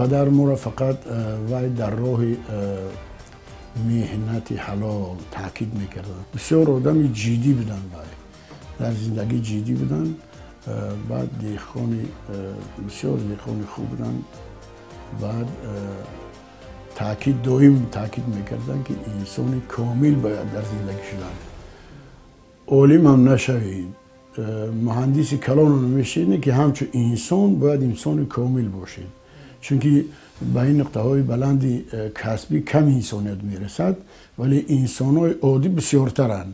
Падар моро фақат вай дар роҳи меҳнати ҳалол таъкид мекарданд. Бисёр одами ҷиддӣ буданд, вай дар зиндагӣ ҷиддӣ буданд. Баъд деҳқони бисёр деҳқони хуб буданд. Баъд таъкид доим таъкид мекарданд, ки инсони комил бояд дар зиндагӣ шудан. Олим ҳам нашавед, муҳандиси калонам намешавед, ки ҳамчун инсон бояд инсони комил бошед, чунки ба ин нуқтаҳои баланди касбӣ кам инсоният мерасад, вале инсонҳои оддӣ бисёртаранд.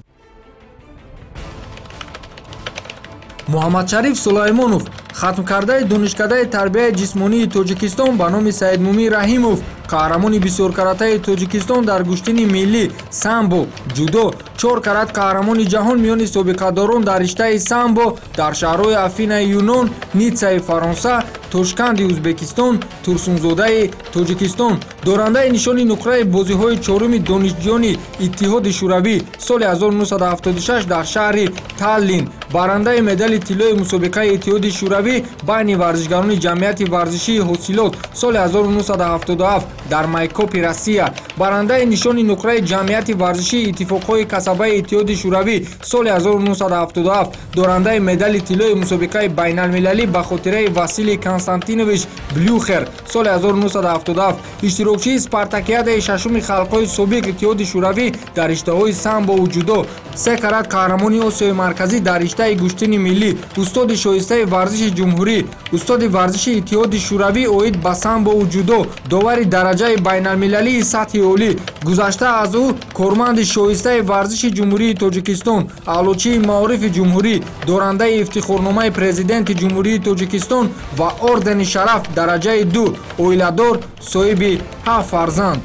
Муҳаммадшариф Сулаймонов, хатмкардаи Донишкадаи тарбияи ҷисмонии Тоҷикистон ба номи Саидмумин Раҳимов, қаҳрамони бисёркаратаи Тоҷикистон дар гӯштини миллӣ, самбо, ҷудо, чор карат қаҳрамони ҷаҳон миёни собиқадорон дар риштаи самбо дар шаҳрҳои Афинаи Юнон, Ниццаи Фаронса, Тошканди Ӯзбекистон, Турсунзодаи Тоҷикистон, дорандаи нишони нуқраи бозиҳои чоруми донишҷӯёни Иттиҳоди Шӯравӣ соли 1976 дар шаҳри Таллин, барандаи медали тиллои мусобиқаи Иттиҳоди Шӯравӣ байни варзишгарони ҷамъияти варзишии ҳосилот соли 1977 дар Майкопи Россия, барандаи нишони нуқраи ҷамъияти варзишии иттифоқҳои касабаи Иттиҳоди Шӯравӣ соли 1977, дорандаи медали тиллои мусобиқаи байналмилалӣ ба хотираи Василий Константинович Блюхер соли 1977, иштирокчии спартакиадаи шашуми халқҳои собиқ Иттиҳоди Шӯравӣ дар риштаҳои самбову ҷудо, се карат қаҳрамони Осиёи Марказӣ дар риштаи гӯштини миллӣ, устоди шоистаи варзиши ҷумҳурӣ, устоди варзиши Иттиҳоди Шӯравӣ оид ба самбову ҷудо, довари дараҷаи байналмилалии сатҳи олӣ, гузашта аз ӯ корманди шоистаи варзиши Ҷумҳурии Тоҷикистон, аълочии маорифи ҷумҳурӣ, дорандаи ифтихорномаи Президенти Ҷумҳурии Тоҷикистон ва ордени Шараф дараҷаи ду, оиладор, соҳиби ҳафт фарзанд.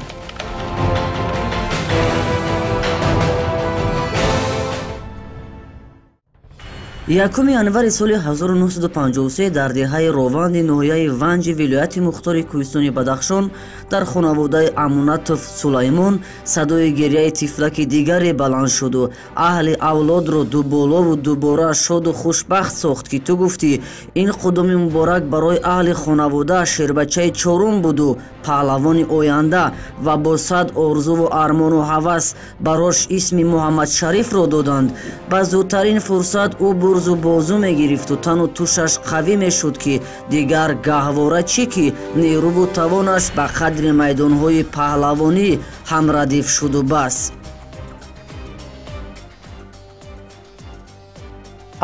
Якуми январи соли 1953 дар деҳаи Рованди ноҳияи Ванҷи вилояти мухтори Кӯҳистони Бадахшон дар хонаводаи Амонатов Сулаймон садои гирьяи тифлаки дигаре баланд шуду аҳли авлодро дуболову дубора шоду хушбахт сохт, ки ту гуфтӣ, ин қудуми муборак барои аҳли хонавода шербачаи чорум буду паҳлавони оянда, ва бо сад орзуву армону ҳавас барош исми Муҳаммадшарифро доданд. Ба зудтарин фурсат ӯ бурзу бозу мегирифту тану тушаш қавӣ мешуд, ки дигар гаҳвора чӣ, ки нерӯву тавонаш ба қадри майдонҳои паҳлавонӣ ҳамрадиф шуду бас.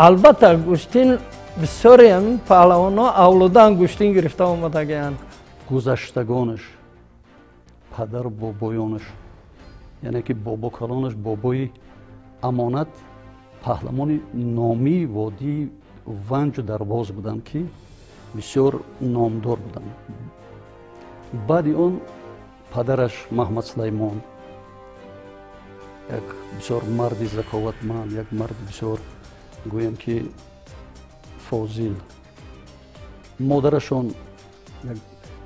Албатта, гӯштин бисёре ҳамин паҳлавонҳо авлодан гӯштин гирифта омадагианд. Гузаштагонаш, падару бобоёнаш, яъне ки бобокалонаш, бобои Амонат паҳлавони номии водии Ванҷу Дарвоз буданд, ки бисёр номдор буданд. Баъди он падараш Маҳмад Сулаймон як бисёр марди заковатманд, як марди бисёр, гӯем ки, фозил, модарашон як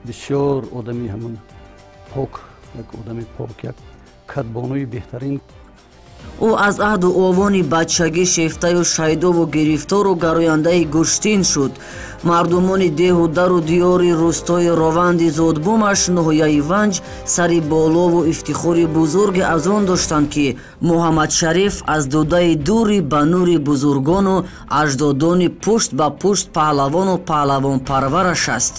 бисёр одами ҳамон пок, як одами пок, як кадбонуи беҳтарин. Ӯ аз аҳду овони бачагӣ шефтаю шайдову гирифтору гарояндаи гӯштин шуд. Мардумони деҳу дару диёри рӯстои Рованди зодбумаш ноҳияи Ванҷ сари болову ифтихори бузурге аз он доштанд, ки Муҳаммадшариф аз дудаи дури ба нури бузургону аҷдодони пушт ба пушт паҳлавону паҳлавонпарвараш аст.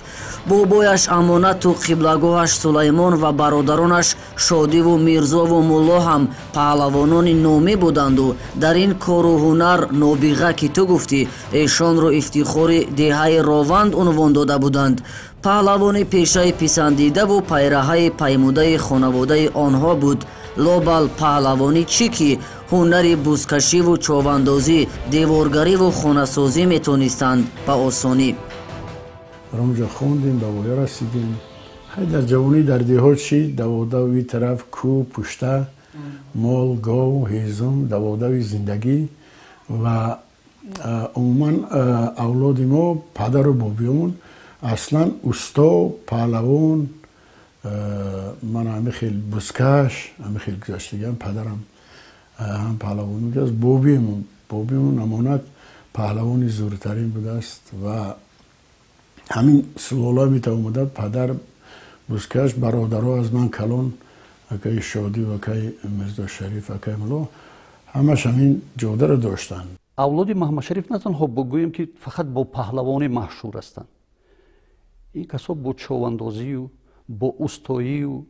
Бобояш Амонату қиблагоҳаш Сулаймон ва бародаронаш Шодиву Мирзову Мулло ҳам паҳлавонони номӣ буданду дар ин кору ҳунар нобиға, ки ту гуфтӣ, эшонро ифтихори деҳаи Рованд унвон дода буданд. Паҳлавони пешаи писандидаву пайраҳаи паймудаи хонаводаи онҳо буд. Лобал паҳлавонӣ чӣ, ки ҳунари бузкашиву човандозӣ, деворгариву хонасозӣ метонистанд ба осонӣ. Дар онҷо хондем, ба воя расидем. Хай, дар ҷавонӣ дар деҳот чӣ даводави тараф кӯ, пушта, мол, гов, ҳезум, даводави зиндагӣ. Ва умуман авлоди мо, падару бобиёмон аслан усто, паҳлавон, ман ҳами хел бузкаш, ҳами хел гузаштагиам. Падарам ҳам паҳлавон будааст, бобиемон Амонат паҳлавони зӯртарин будааст ва ҳамин сулола метавомада. Падар Бузкаш бародаро аз ман калон, акаи Шодӣ ва акаи Мирзо Шариф, акаи Мулло, ҳамаш ҳамин ҷодаро доштанд. Авлоди Маҳмадшариф на танҳо бигӯем ки фақат бо паҳлавонӣ маҳшур ҳастанд, ин касо бо човандозию, бо устоию,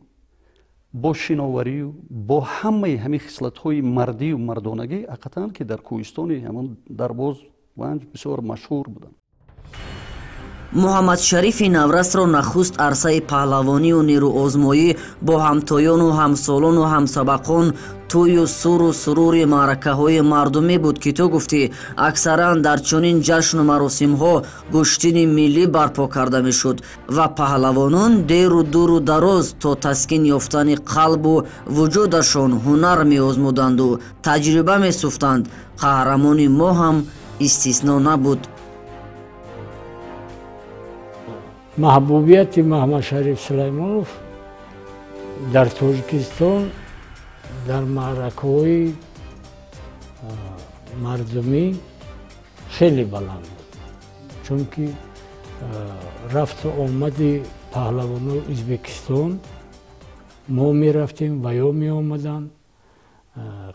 бо шиноварию, бо ҳамаи ҳамин хислатҳои мардию мардонагӣ ҳақиқатан ки дар кӯҳистони ҳамон Дарбоз Ванҷ бисёр машҳур буданд. Муҳаммадшарифи наврасро нахуст арсаи паҳлавонию нерӯозмоӣ бо ҳамтоёну ҳамсолону ҳамсабақон тӯю суру сурури маъракаҳои мардумӣ буд, ки ту гуфтӣ, аксаран дар чунин ҷашну маросимҳо гӯштини миллӣ барпо карда мешуд ва паҳлавонон деру дуру дароз то таскин ёфтани қалбу вуҷудашон ҳунар меозмуданду таҷриба месуфтанд. Қаҳрамони мо ҳам истисно набуд. Маҳбубияти Маҳмадшариф Сулаймонов дар Тоҷикистон дар маъракаҳои мардумӣ хеле баланд буд, чунки рафту омади паҳлавонои Ӯзбекистон, мо мерафтем ва ё меомаданд,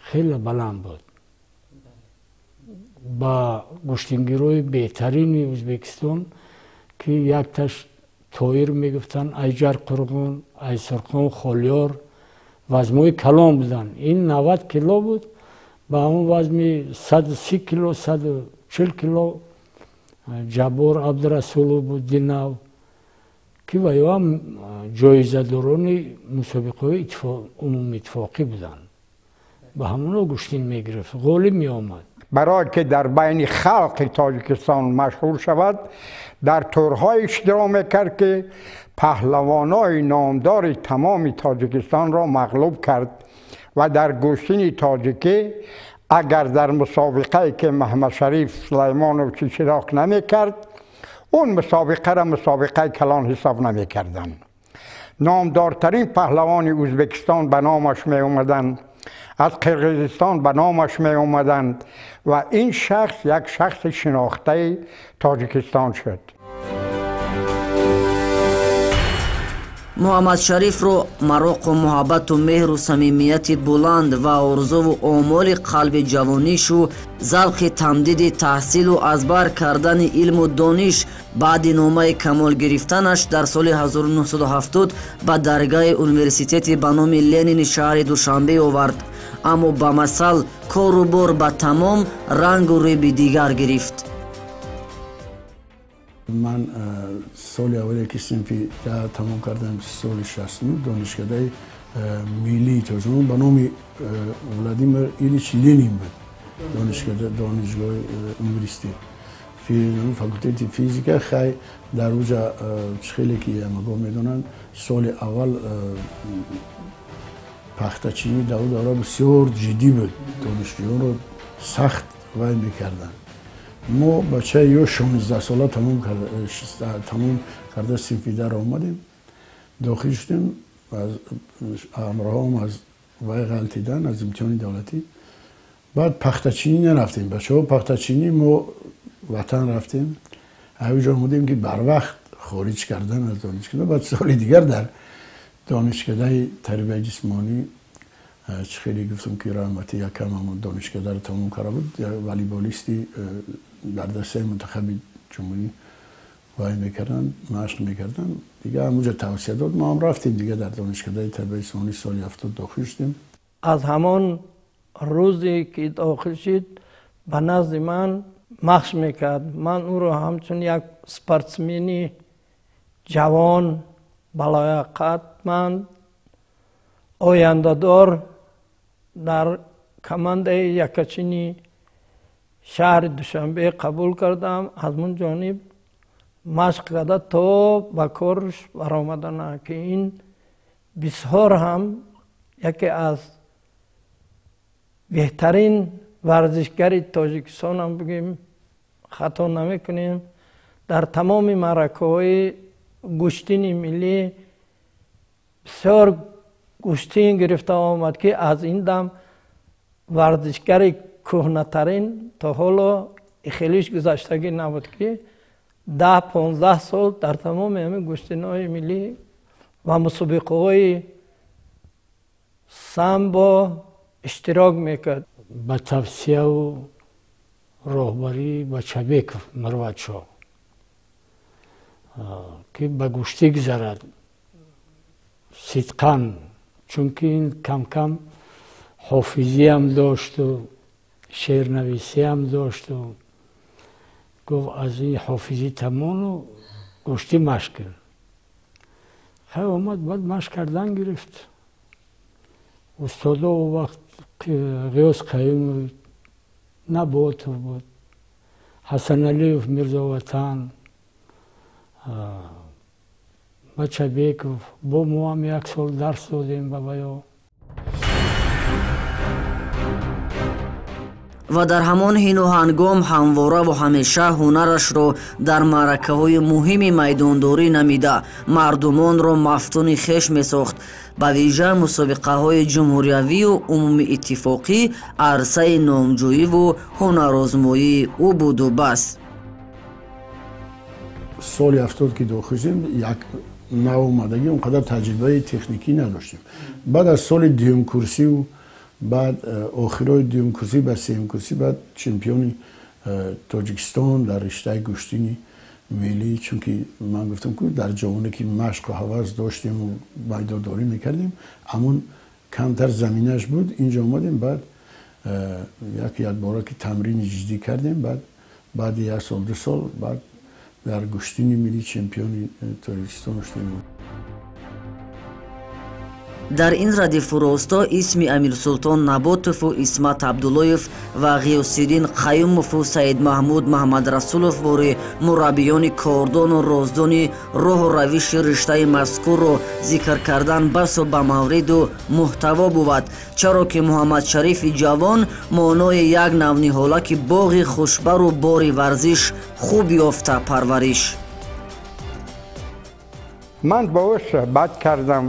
хеле баланд буд. Ба гӯштингирои беҳтарини Ӯзбекистон ки якташ Тоир мегуфтанд, Айҷар Қурғон, Айсурхон Холиёр, вазмҳои калон буданд. Ин 90 кило буд, ба он вазми 130 кило, 140 кило Ҷаббор Абдурасулов буд, Динав, ки ва ё ҳам ҷоизадорони мусобиқаҳои умумиттифоқӣ буданд. Ба ҳамоно гӯштин мегирифт, ғолиб меомад. Барои ки дар байни халқи Тоҷикистон машҳур шавад, дар турҳое иштирок мекард ки паҳлавонои номдори тамоми Тоҷикистонро мағлуб кард ва дар гӯштини тоҷикӣ агар дар мусобиқае ки Маҳмадшариф Сулаймонов иштирок намекард, он мусобиқаро мусобиқаи калон ҳисоб намекарданд. Номдортарин паҳлавони Ӯзбекистон ба номаш меомаданд, аз Қирғизистон ба номаш меомаданд ва ин шахс як шахси шинохтаи Тоҷикистон шуд. Муҳаммадшарифро мароқу муҳаббату меҳру самимияти буланд ва орзуву омоли қалби ҷавонишу завқи тамдиди таҳсилу аз бар кардани илму дониш баъди номаи камол гирифтанаш дар соли 1970 ба даргаҳи университети ба номи Ленини шаҳри Душанбе овард. Аммо ба масал кору бор ба тамом рангу реби дигар гирифт. Ман соли аввале ки синфи 10 тамом кардам, соли 69 донишкадаи миллии Тоҷикистон ба номи Владимир Илич Ленин буд, донишкада, донишгоҳи университет, факултети физика. Хай дар уҷа хеле ки ҳамагон медонанд, соли аввал пахтачинӣ дар он давра бисёр ҷиддӣ буд, донишҷӯёнро сахт вай мекарданд. Мо бачаи ё 16 сола тамом карда синфи 10 омадем, дохил шудем, ҳамроҳам аз вай ғалтидан аз имтиҳони давлатӣ. Баъд пахтачинӣ нарафтем, бачаҳо пахтачинӣ, мо ватан рафтем. Ҳаминҷо омадем ки барвақт хориҷ кардан аз донишкада. Баъд соли дигар дар донишкадаи тарбияи ҷисмонӣ, чӣ хеле гуфтам ки раҳмати якам ҳамон донишкадаро тамом карда буд, волейболисти дар дастаи мунтахаби ҷумҳурӣ вай мекарданд, машқ мекарданд. Дига ҳамонҷо тавсия дод, мо ҳам рафтем, дига дар донишкадаи тарбияи ҷисмонӣ соли 70 дохил шудем. Аз ҳамон рӯзе ки дохил шуд ба назди ман машқ мекард. Ман ӯро ҳамчун як спортсмени ҷавон, балояқатманд, ояндадор дар командаи якачини шаҳри Душанбе қабул кардам. Аз он ҷониб машқ карда то ба корш баромадана, ки ин бисёр ҳам яке аз беҳтарин варзишгари Тоҷикистон ҳам бигӯем хато намекунем. Дар тамоми маъракаҳои гӯштини миллӣ бисёр гӯштин гирифта омад, ки аз ин дам варзишгари кӯҳнатарин то ҳоло хелиш гузаштагӣ набуд, ки 10-15 сол дар тамоми ҳамин гӯштинҳои миллӣ Ба мусобиқаҳои самбо иштирок мекард. Ба тавсияву роҳбарии Бачабеков Мирватшоҳ, ки ба гӯштӣ гузарад сидқан, чунки ин кам-кам ҳофизиам дошту шеърнависиам дошту гуфт аз ин ҳофизӣ тамону гӯштӣ машқ кун. Хай омад, баъд машқ кардан гирифт. Устодо о вақт Ғиёс Қаюмов, Наботов буд, Ҳасаналиев Мирзоватан, Бачабеков. Бо мо ҳам як сол дарс додем ба ваё. Ва дар ҳамон ҳину ҳангом ҳамвораву ҳамеша ҳунарашро дар маъракаҳои муҳими майдондорӣ намида, мардумонро мафтуни хеш месохт. Ба вижа мусобиқаҳои ҷумҳуриявию умумииттифоқӣ арсаи номҷӯиву ҳунарозмоии ӯ буду бас. Соли 70 ки дохил шудем, як навомадагӣ, он қадар таҷрибаи техникӣ надоштем. Баъд аз соли дуюмкурсиву баъд охирои дуюмкурсӣ ба сеюмкурсӣ, баъд чемпиони Тоҷикистон дар риштаи гӯштини миллӣ, чунки ман гуфтам ку дар ҷавоне ки машқу ҳавас доштему майдондорӣ мекардем, ҳамон камтар заминаш буд. Инҷо омадем, баъд як якбора ки тамрини ҷиддӣ кардем, баъд баъди як сол ду сол баъд дар гӯштини миллӣ чемпиони Тоҷикистон шудем. Дар ин радифу росто исми Амирсултон Наботову Исмат Абдуллоев ва Ғиёсиддин Қаюмову Саидмаҳмуд Маҳмадрасулов бори мураббиёни кордону роздони роҳу равиши риштаи мазкурро зикр кардан басо ба мавриду муҳтаво бувад, чаро ки Муҳаммадшарифи ҷавон монои як навниҳолаки боғи хушбару бори варзиш хуб ёфта парвариш. Ман бо ӯ суҳбат кардам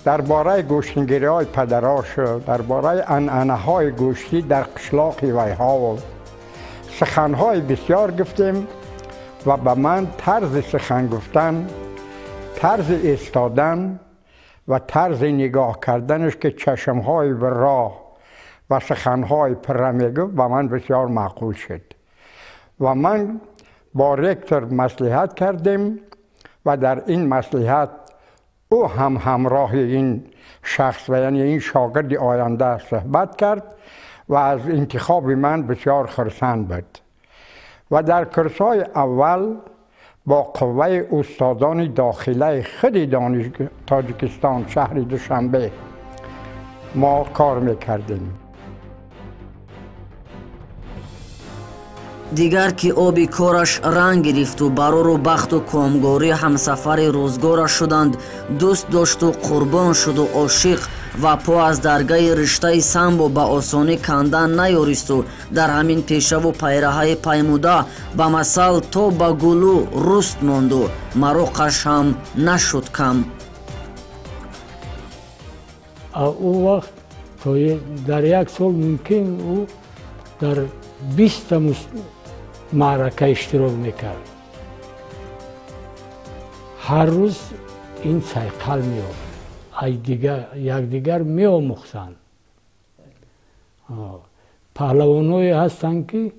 дар бораи гӯштингириҳои падарош, дар бораи анъанаҳои гӯштӣ дар қишлоқи вайҳо. Суханҳои бисёр гуфтем ва ба ман тарзи сухан гуфтан, тарзи истодан ва тарзи нигоҳ карданаш, ки чашмҳои ба роҳ ва суханҳои пурра мегуфт, ба ман бисёр маъқул шуд. Ва ман бо ректор маслиҳат кардем ва дар ин маслиҳат ӯ ҳам ҳамроҳи ин шахс ва яъне ин шогирди оянда суҳбат кард ва аз интихоби ман бисёр хурсанд буд. Ва дар курсҳои аввал бо қувваи устодони дохилаи худи Тоҷикистон, шаҳри Душанбе, мо кор мекардем. Дигар ки оби кораш ранг гирифту барору бахту комгорӣ ҳамсафари рӯзгораш шуданд, дӯст дошту қурбон шуду ошиқ ва по аз даргаи риштаи самбо ба осонӣ кандан наёристу дар ҳамин пешаву пайраҳаи паймуда ба масал то ба гулу руст монду мароқаш ҳам нашуд кам. Ӯ вақт дар як сол мумкин ӯ дар 20 маърака иштирок мекард. Ҳар рӯз ин сайқал меёфт, якдигар меомӯхтанд. Паҳлавонҳое ҳастанд, ки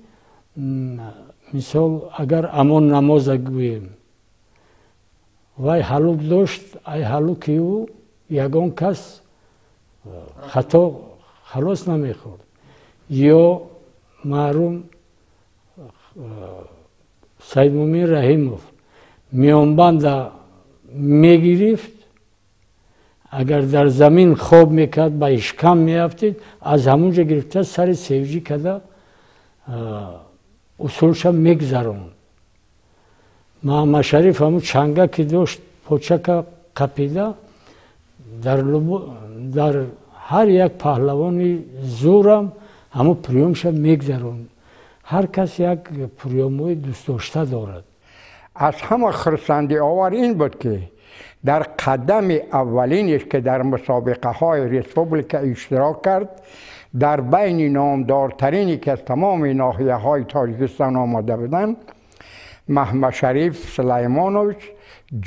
мисол агар амон намоза гӯем, вай ҳалук дошт, ай ҳалуки ӯ ягон кас хато халос намехӯрд. Ё маърум Саидмумин Раҳимов миёнбанда мегирифт, агар дар замин хоб мекард, ба ишкам меафтид, аз ҳамон ҷо гирифта сари севҷӣ карда усулша мегзаронд. Маҳаммадшариф ҳамун чанга ки дошт, почака қапида, дар ҳар як паҳлавони зӯрам ҳамун приёмша мегзаронд. Ҳар кас як приёмҳои дӯстдошта дорад. Аз ҳама хурсандиовар ин буд, ки дар қадами аввалинеш, ки дар мусобиқаҳои республика иштирок кард, дар байни номдортарине ки аз тамоми ноҳияҳои Тоҷикистон омода буданд, Маҳмадшариф Сулаймонович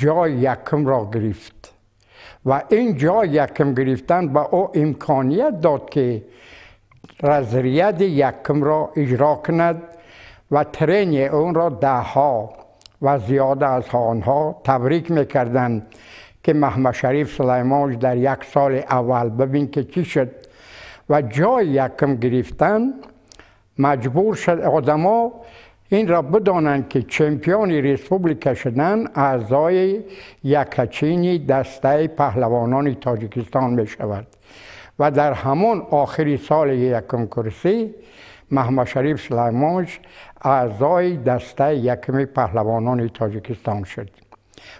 ҷои якумро гирифт. و این جای یکم گرفتن به او امکانیت داد که رزریت یکم را اجرا کند و ترین اون را ده ها و زیاده از آنها تبریک میکردند که محمد شریف سلیمانویچ در یک سال اول ببین که چی شد و جای یکم گرفتن. مجبور شد آدما این را بدانند که چمپیون رسپوبلیکا شدن اعضای یکچینی دسته پهلوانان تاجیکستان می شود و در همون آخری سال یکم کرسی محمد شریف سلیمانویچ اعضای دسته یکم پهلوانان تاجیکستان شد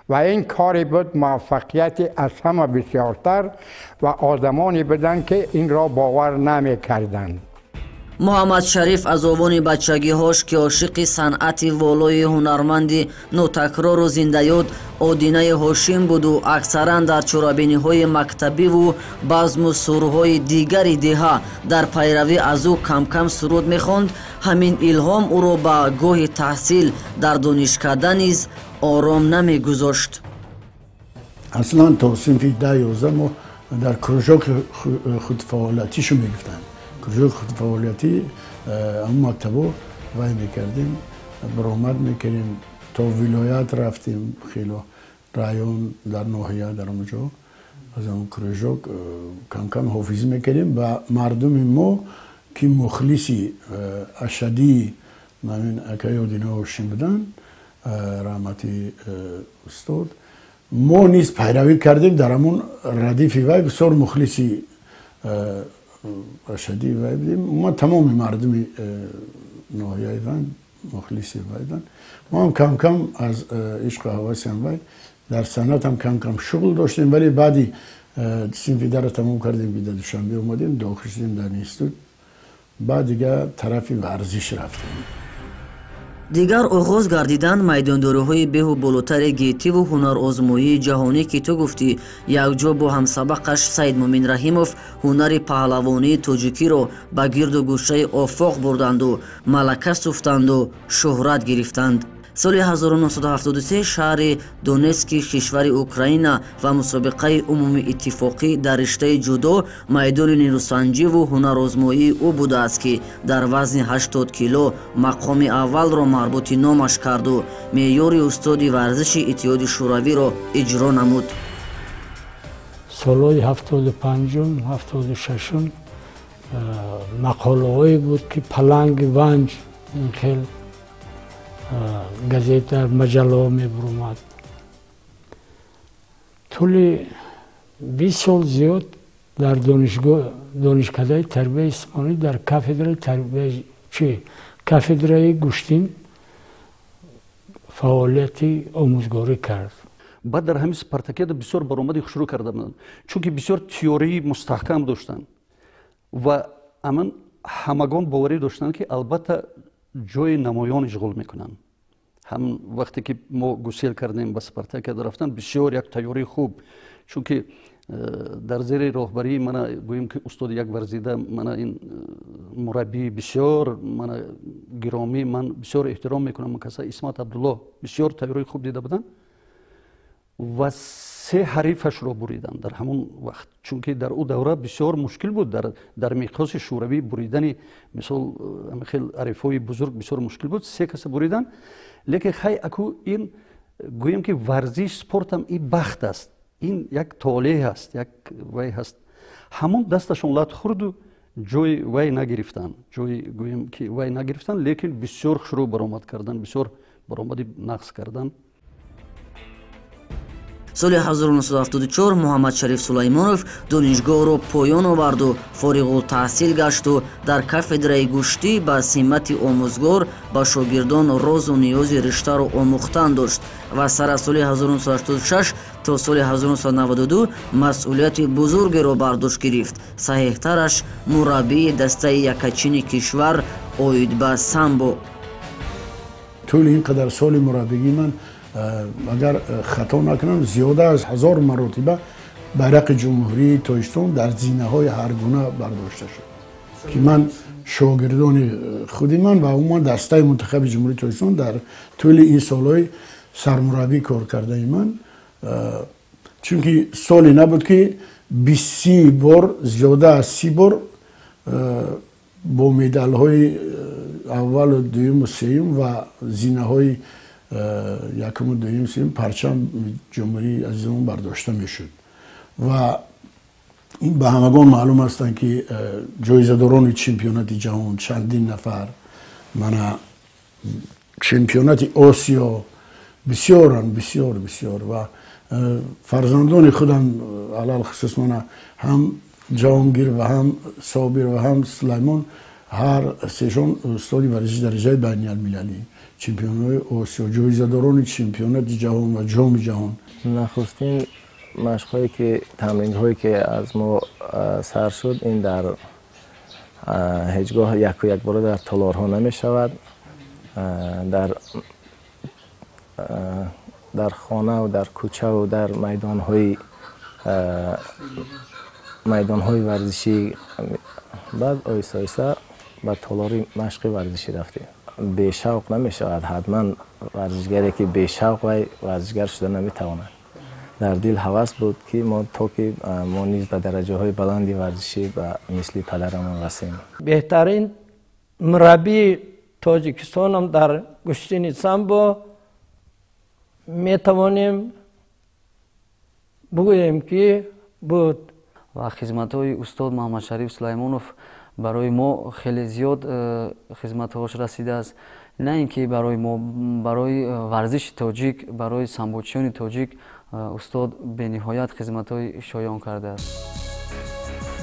و این کاری بود موفقیت از همه بسیارتر و آدمانی بودند که این را باور نمی کردند. Муҳаммад Шариф аз овони бачагиҳош, ки ошиқи санъати волои ҳунарманди нотакрору зиндаёд Одинаи Ҳошим буду аксаран дар чорабиниҳои мактабиву базму сурҳои дигари деҳа дар пайравӣ аз ӯ камкам суруд мехонд, ҳамин илҳом ӯро ба гоҳи таҳсил дар донишкада низ ором намегузошт. Аслан то синфи 10-11 мо дар кружоки худфаъолиятишу мегуфтанд. Кружок худфаъолиятӣ ҳамон мактабо вай мекардем, баромад мекардем, то вилоят рафтем, хело район, дар ноҳия, дар он ҷо аз он кружок камкам ҳофизӣ мекардем ва мардуми мо ки мухлиси ашадии ҳамин акаи Одина Ҳошим буданд, раҳмати устод, мо низ пайравӣ кардем дар ҳамон радифи вай, бисёр мухлиси ашадии вай будем. Ма тамоми мардуми ноҳияи вай мухлиси вай буданд. Мо ҳам камкам аз ишқу ҳавасиам вай дар санъатам камкам шуғл доштем, вале баъди синфи дарро тамом кардем, ки дар Душанбе омадем, дохил шудем дар институт, баъд дигар тарафи варзиш рафтем. Дигар оғоз гардиданд майдондориҳои беҳу болотари гетиву ҳунарозмоии ҷаҳонӣ, ки ту гуфтӣ якҷо бо ҳамсабақаш Саидмумин Раҳимов ҳунари паҳлавонии тоҷикиро ба гирду гӯшаи офоқ бурданду малака суфтанду шӯҳрат гирифтанд. Соли 1973 шаҳри Донетски кишвари Украина ва мусобиқаи умумииттифоқӣ дар риштаи ҷудо майдони нерӯсанҷиву ҳунарозмоии ӯ будааст, ки дар вазни 80 кило мақоми аввалро марбути номаш карду меъёри устоди варзиши Иттиҳоди Шӯравиро иҷро намуд. Солҳои 75-ум, 76-ум мақолаҳое буд, ки паланги Ванҷ ин хел газета, маҷаллаҳо мебуромад. Тӯли 20 сол зиёд дар донишкадаи тарбияи ҷисмонӣ дар кафедраи тарбияи чи кафедраи гӯштин фаъолияти омӯзгорӣ кард. Баъд дар ҳамин спартакиада бисёр баромади шурӯъ карда буданд, чунки бисёр теории мустаҳкам доштанд ва амн ҳамагон боварӣ доштанд, ки албатта ҷои намоён ишғол мекунанд. Ҳам вақте ки мо гусел кардем, ба спартакиада рафтан, бисёр як тайёрии хуб, чунки дар зери роҳбарии мана гӯем ки устоди як варзида, мана ин мураббии бисёр мана гиромӣ, ман бисёр эҳтиром мекунам каса Исмат Абдуллоҳ, бисёр тайёрии хуб дида буданд ва се ҳарифашро буриданд дар ҳамон вақт, чунки дар ӯ давра бисёр мушкил буд дар миқёси шӯравӣ буридани мисол хел ҳарифҳои бузург бисёр мушкил буд. Се каса буриданд, лекин хай аку ин гӯем ки варзиш спортам ин бахт аст, ин як толеъ аст, як вай ҳаст. Ҳамон дасташон лат хӯрду ҷои вай нагирифтанд, ҷои гӯем ки вай нагирифтанд, лекин бисёр шурӯъ баромад карданд, бисёр баромади нақс карданд. Соли 1974 Муҳаммад Шариф Сулаймонов донишгоҳро поён оварду фориғултаҳсил гашту дар кафедраи гӯштӣ ба симати омӯзгор ба шогирдон розу ниёзи риштаро омӯхтан дошт ва сар аз соли 1986 то соли 1992 масъулияти бузургеро бар дӯш гирифт. Саҳеҳтараш мураббии дастаи якачини кишвар оид ба самбо. Тӯли ин қадар соли мураббигӣ ман агар хато накунам зиёда аз 1000 маротиба байрақи ҷумҳурии Тоҷикистон дар зинаҳои ҳар гуна бардошта шуд, ки ман шогирдони худи ман ва умуман дастаи мунтахаби ҷумҳурии Тоҷикистон дар тӯли ин солҳои сармураббӣ кор кардаи ман Чунки соле набуд, ки 20 бор, зиёда аз 30 бор бо медалҳои аввалу дуюму сеюм ва зинаҳои якуму дуюм, сеюм парчам ҷумҳурии азизамон бардошта мешуд. Ва ин ба ҳамагон маълум ҳастанд, ки ҷоизадорони чемпионати ҷаҳон чандин нафар, мана чемпионати Осиё бисёранд, бисёр, бисёр. Ва фарзандони худам, алалхусус мана ҳам Ҷаҳонгир ва ҳам Собир ва ҳам Сулаймон, ҳар сешон устоди варзиши дараҷаи байналмилалӣ, чемпионҳои Осиё, ҷоизадорони чемпионати ҷаҳон ва ҷоми ҷаҳон. Нахустин машқҳое ки, тамринҳое ки аз мо сар шуд, ин дар ҳеҷ гоҳ яку якбора дар толорҳо намешавад. Дар хонаву дар кӯчаву дар майдонҳои варзишӣ, баъд оҳиста оҳиста ба толори машқи варзишӣ рафтем. Бешавқ намешавад. Ҳатман варзишгаре ки бешавқ, вай варзишгар шуда наметавонад. Дар дил ҳавас буд, ки мо то ки мо низ ба дараҷаҳои баланди варзишӣ ба мисли падарамон расем. Беҳтарин мураббии Тоҷикистонам дар гӯштини самбо метавонем бигӯем, ки буд. Ва хизматҳои устод Муҳаммадшариф Сулаймонов барои мо хеле зиёд хизматҳош расидааст. На ин ки барои мо, барои варзиши тоҷик, барои самбочиёни тоҷик устод бениҳоят хизматҳои шоён кардааст.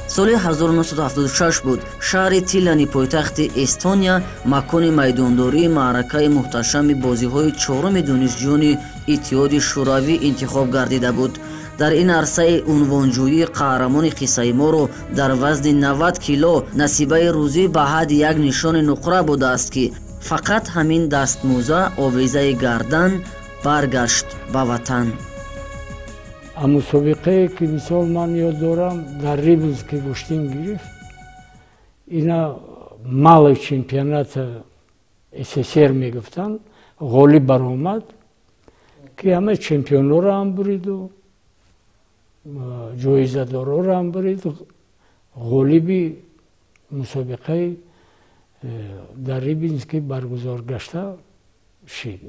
Соли 1976 буд. Шаҳри Тиллани, пойтахти Эстония, макони майдондории маъракаи муҳташами бозиҳои чоруми донишҷӯёни Иттиҳоди Шӯравӣ интихоб гардида буд. Дар ин арсаи унвонҷӯӣ қаҳрамони қиссаи моро дар вазни 90 кило насибаи рӯзӣ ба ҳадди як нишони нуқра будааст, ки фақат ҳамин дастмӯза овезаи гардан баргашт ба ватан. Мусобиқае ки мисол ман ёд дорам, дар Рибинск гӯштин гирифт, ина малый чемпионата СССР мегуфтанд, ғолиб баромад, ки ҳама чемпионҳоро ҳам буриду ҷоизадорҳоро ҳам бурид. Ғолиби мусобиқаи дар Рибински баргузор гашта шид.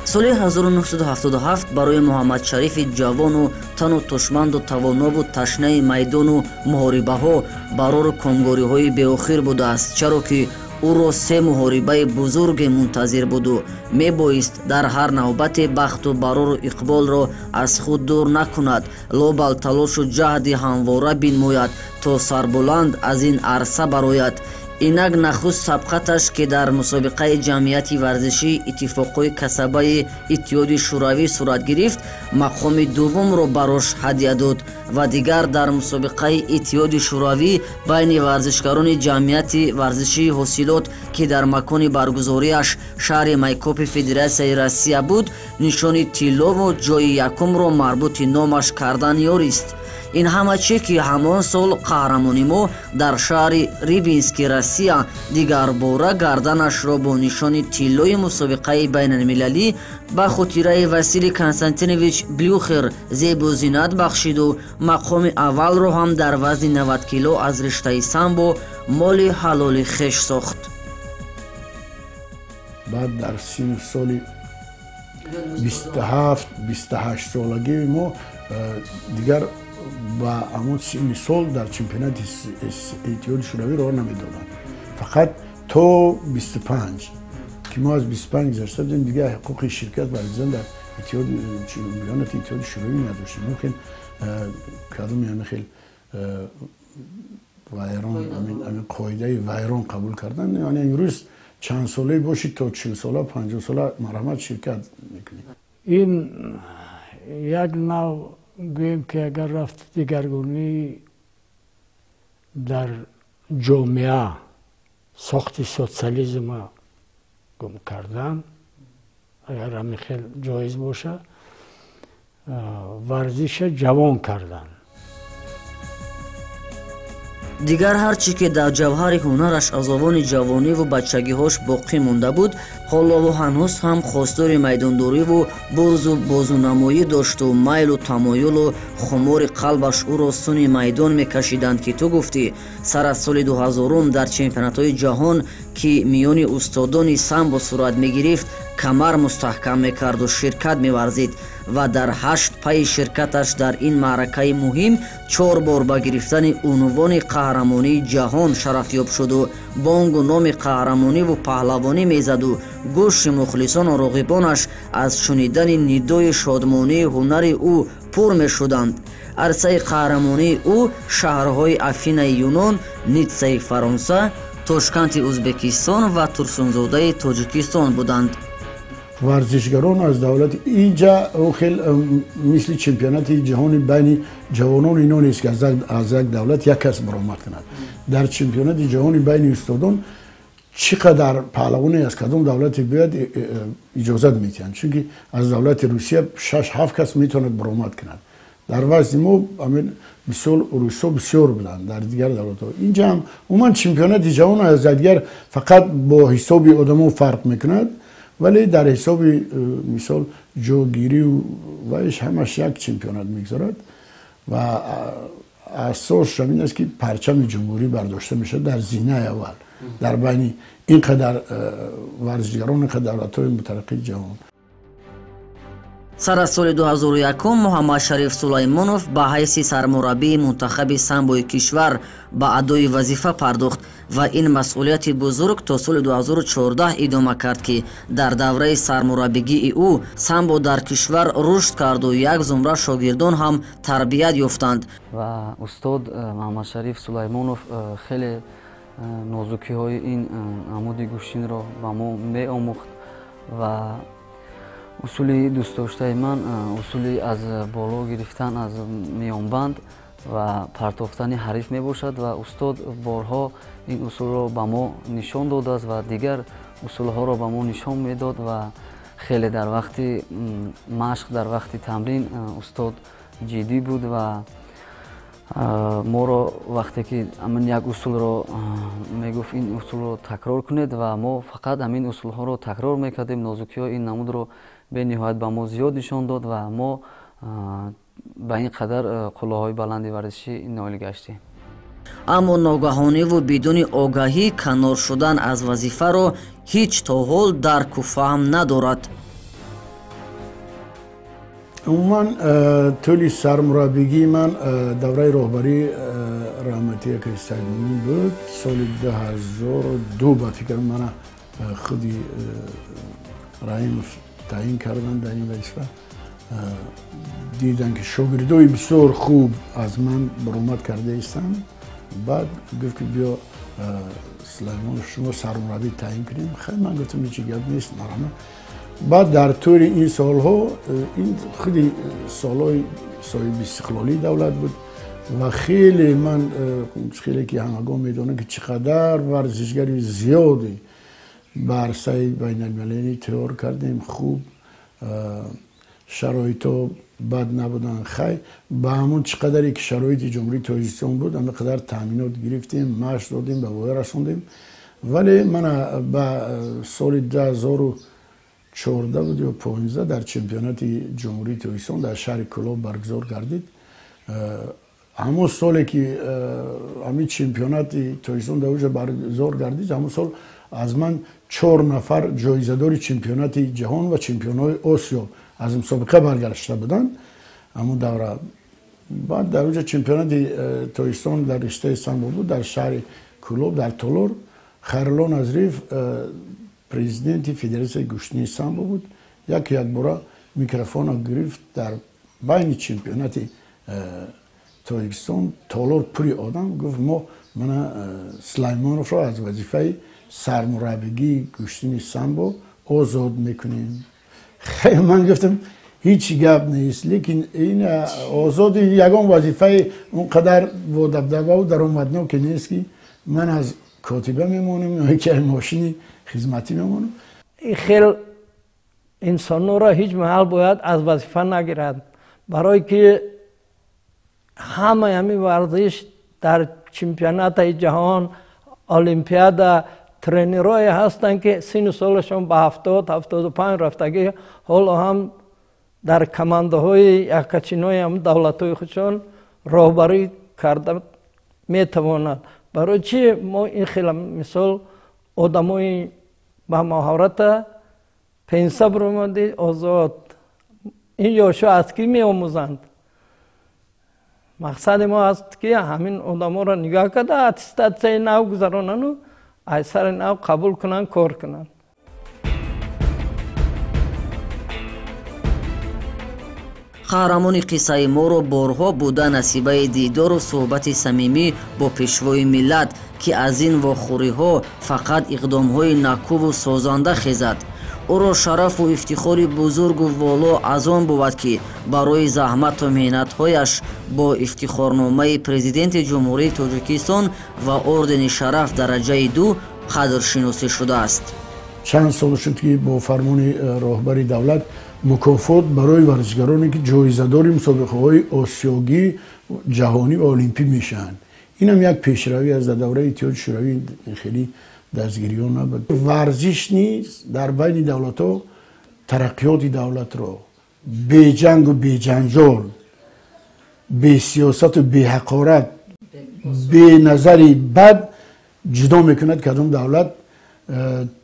Соли 1977 барои Муҳаммадшарифи ҷавону тану тушманду тавонову ташнаи майдону муҳорибаҳо барору комгориҳои беохир будааст, чаро ки ӯро се муҳорибаи бузурге мунтазир буду мебоист дар ҳар навбате бахту барору иқболро аз худ дур накунад, лобал талошу ҷаҳди ҳамвора бинмояд, то сарбуланд аз ин арса барояд. Инак нахуст сабқаташ, ки дар мусобиқаи ҷамъияти варзишии иттифоқҳои касабаи Иттиҳоди Шӯравӣ сурат гирифт, мақоми дуввумро барош ҳадя дод ва дигар дар мусобиқаи Иттиҳоди Шӯравӣ байни варзишгарони ҷамъияти варзишии ҳосилот, ки дар макони баргузориаш шаҳри Майкопи Федератсияи Россия буд, нишони тиллову ҷои якумро марбути номаш кардан ёрист. Ин ҳама чӣ, ки ҳамон сол қаҳрамони мо дар шаҳри Рибински Россия дигарбора гарданашро бо нишони тиллои мусобиқаи байналмилалӣ ба хотираи Василий Константинович Блюхер зебу зинат бахшиду мақоми аввалро ҳам дар вазни 90 кило аз риштаи самбо моли ҳалоли хеш сохт. Баъд дар синну соли 27, 28 солагии мо дигар ба ҳамон синни сол дар чемпионати Иттиҳоди Шӯравӣ роҳ намедоданд, фақат то 25, ки мо аз 25 гузашта будем, дигар ҳуқуқи ширкат варзидан дар чемпионати Иттиҳоди Шӯравӣ надоштем. Мумкин кадоми ҳамин хел вайрон, ҳамин қоидаи вайрон қабул кардан. Яъне имрӯз чанд солае бошӣ, то 40 сола, 50 сола марҳамат, ширкат мекунӣ. Ин як нав гӯем, ки агар рафт дигаргунӣ дар ҷомеа, сохти социализма гум кардан, агар ҳамин хел ҷоиз боша, варзиша ҷавон кардан. Дигар ҳар чӣ ки дар ҷавҳари ҳунараш аз овони ҷавониву бачагиҳош боқӣ монда буд, ҳолову ҳанӯз ҳам хостори майдондориву бурзу бозунамоӣ дошту майлу тамоюлу хумори қалбаш ӯро суни майдон мекашиданд, ки ту гуфтӣ сар аз соли 2000 дар чемпионатҳои ҷаҳон, ки миёни устодони самбо сурат мегирифт, камар мустаҳкам мекарду ширкат меварзид ва дар 8 пайи ширкаташ дар ин маъракаи муҳим 4 бор ба гирифтани унвони қаҳрамонии ҷаҳон шарафёб шуду бонгу номи қаҳрамониву паҳлавонӣ мезаду гӯши мухлисону роғибонаш аз шунидани нидои шодмонии ҳунари ӯ пур мешуданд. Арсаи қаҳрамонии ӯ шаҳрҳои Афинаи Юнон, Ниццаи Фаронса, Тошканти Узбекистон ва Турсунзодаи Тоҷикистон буданд. Варзишгарон аз давлати инҷа хел мисли чемпионати ҷаҳони байни ҷавонон ино нест, ки аз як давлат як кас баромад кунад. Дар чемпионати ҷаҳони байни устодон чӣ қадар паҳлавоне аз кадом давлате биёяд, иҷозат медиҳанд, чунки аз давлати Русия 6-7 кас метавонад баромад кунад. Дар вазни мо мисол русҳо бисёр буданд, дар дигар давлатҳо. Инҷа ҳам умуман чемпионати ҷаҳон аз якдигар фақат бо ҳисоби одамо фарқ мекунад, вале дар ҳисоби мисол ҷогирию вайш ҳамаш як чемпионат мегузарад ва асос ҳамин аст, ки парчами ҷумҳурӣ бардошта мешавад дар зинаи аввал дар байни ин қадар варзишгарон, ин қадар давлатҳои мутараққии ҷаҳон. Сар аз соли 2001 Муҳаммадшариф Сулаймонов ба ҳайси сармураббии мунтахаби самбои кишвар ба адои вазифа пардохт ва ин масъулияти бузург то соли 2014 идома кард, ки дар давраи сармураббигии ӯ самбо дар кишвар рушд карду як зумра шогирдон ҳам тарбият ёфтанд. Ва устод Муҳаммадшариф Сулаймонов хеле нозукиҳои ин амуди гӯштинро ба мо меомӯхт ва усули дӯстдоштаи ман усули аз боло гирифтан аз миёнбанд ва партофтани ҳариф мебошад ва устод борҳо ин усулро ба мо нишон додааст ва дигар усулҳоро ба мо нишон медод ва хеле дар вақти машқ, дар вақти тамрин устод ҷиддӣ буд ва моро вақте ки ҳамин як усулро мегуфт, ин усулро такрор кунед ва мо фақат ҳамин усулҳоро такрор мекардем. Нозукиҳои ин намудро бениҳоят ба мо зиёд нишон дод ва мо ба ин қадар қуллаҳои баланди варзишӣ ноил гаштем. Аммо ногаҳониву бидуни огаҳӣ канор шудан аз вазифаро ҳеҷ то ҳол дарку фаҳм надорад. Умуман тӯли сармураббигии ман давраи роҳбарии раҳматия Сайдмумин буд. Соли 2002 ба фикрам мана худи Раҳимов таъин карданд дар ин вазифа. Диданд, ки шогирдои бисёр хуб аз ман баромад карда истанд. Баъд гуфт, ки биё, Сулаймонов, шумо сармураббӣ таъин кунем. Хай, ман гуфтам, ҳеҷ гап нест, марҳамат. Баъд дар тӯли ин солҳо, ин худи солҳои соҳиби истиқлолии давлат буд ва хеле ман хеле ки ҳамагон медонам, ки чӣ қадар варзишгари зиёде ба арсаи байналмилалӣ тайёр кардем. Хуб, шароитҳо бад набуданд. Хай, ба ҳамон чӣ қадаре ки шароити Ҷумҳурии Тоҷикистон буд, ҳама қадар таъминот гирифтем, маъш додем, ба воя расондем. Вале мана ба соли 2014 буд ё 15 дар чемпионати Ҷумҳурии Тоҷикистон дар шаҳри Кӯлоб баргузор гардид. Ҳамон соле ки ҳамин чемпионати Тоҷикистон дар оҷа баргузор гардид, ҳамон сол аз ман 4 нафар ҷоизадори чемпионати ҷаҳон ва чемпионҳои Осиё аз мусобиқа баргашта буданд ҳамон давра. Баъд дар оҷа чемпионати Тоҷикистон дар риштаи самбо буд дар шаҳри Кӯлоб, дар толор. Хайрулло Назриев президенти Федератсияи гӯштинии самбо буд. Як якбора микрофонро гирифт дар байни чемпионати Тоҷикистон, толор пури одам, гуфт: мо мана Сулаймоновро аз вазифаи сармураббигии гӯштини самбо озод мекунем. Хеле ман гуфтам, ҳеҷ гап нест, лекин ин озоди ягон вазифаи он қадар бо дабдабаву даромадноке нест, ки ман аз котиба мемонам ё яке аз мошини хизматӣ мемонам. Хел инсонҳоро ҳеҷ маҳал бояд аз вазифа нагирад, барое ки ҳамаи ҳамин варзиш дар чемпионатҳои ҷаҳон, олимпиада тренерҳое ҳастанд, ки сину солашон ба 70-75 рафтагӣ, ҳоло ҳам дар командаҳои яккачинои ҳам давлатҳои худшон роҳбарӣ карда метавонад. Барои чӣ мо ин хела мисол одамои ба маҳората пенса баромади озод, ин ёшо аз кӣ меомӯзанд? Мақсади мо аст, ки ҳамин одаморо нигоҳ карда аттестатсияи нав гузаронану аз сари нав қабул кунанд, кор кунанд. Қаҳрамони қиссаи моро борҳо буда насибаи дидору суҳбати самимӣ бо пешвои миллат, ки аз ин вохӯриҳо фақат иқдомҳои накуву созанда хезад. Ӯро шарафу ифтихори бузургу воло аз он бувад, ки барои заҳмату меҳнатҳояш бо ифтихорномаи Президенти Ҷумҳурии Тоҷикистон ва ордени шараф дараҷаи 2 қадршиносӣ шудааст. Чанд сол шуд, ки бо фармони роҳбари давлат мукофот барои варзишгароне, ки ҷоизадори мусобиқаҳои осиёгӣ, ҷаҳонӣ ва олимпӣ мешаванд. Инам як пешравӣ аст. Дар давраи Иттиҳоди Шӯравӣ хеле дастгириҳо набуд. Варзиш низ дар байни давлатҳо тараққиёти давлатро беҷангу беҷанҷол, бесиёсату беҳақорат, беназари бад ҷудо мекунад, кадом давлат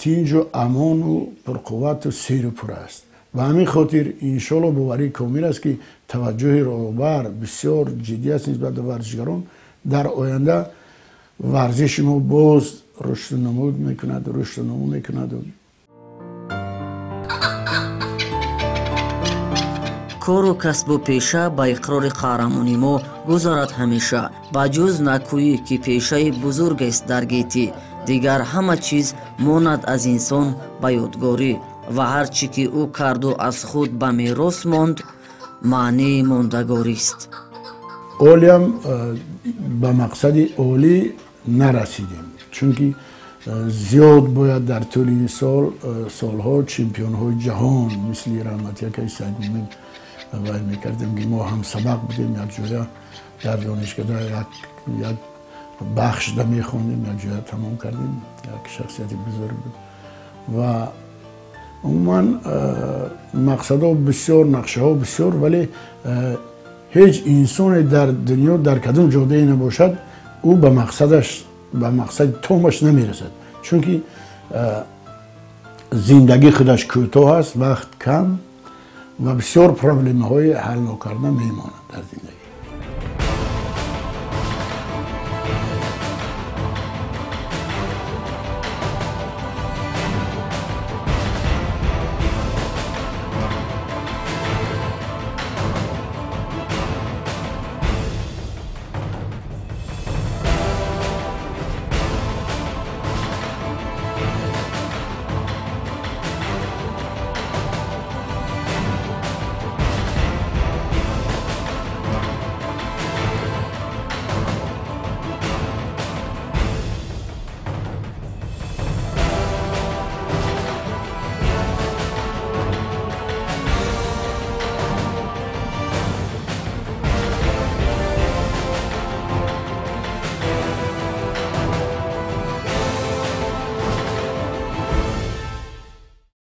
тинҷу амону пурқуввату серу пур аст. Ба ҳамин хотир иншоалло боварии комил аст, ки таваҷҷӯҳи роҳбар бисёр ҷиддӣ аст нисбат ба варзишгарон. Дар оянда варзиши мо боз рушду намуд мекунад, рушду намуд мекунад. Кору касбу пеша ба иқрори қаҳрамони мо гузарад ҳамеша. Ба ҷуз накӯӣ, ки пешаи бузургест дар гетӣ, дигар ҳама чиз монад аз инсон ба ёдгорӣ, ва ҳар чӣ ки ӯ карду аз худ ба мерос монд, маънии мондагорист. Олиам ба мақсади олӣ нарасидем, чунки зиёд бояд дар тӯли ин солҳо чемпионҳои ҷаҳон мисли Раҳматиякаи Саидмумин вай мекардем, ки мо ҳам сабақ будем, якҷоя дар донишгоҳ як бахшда мехондем, якҷоя тамом кардем. Як шахсияти бузург буд ва умуман мақсадҳо бисёр, нақшаҳо бисёр, вале ҳеҷ инсоне дар дунё дар кадом ҷодае набошад, ӯ ба мақсадаш, ба мақсади томаш намерасад, чунки зиндагӣ худаш кӯтоҳ аст, вақт кам ва бисёр проблемаҳои ҳал нокарда мемонад дар зиндагӣ.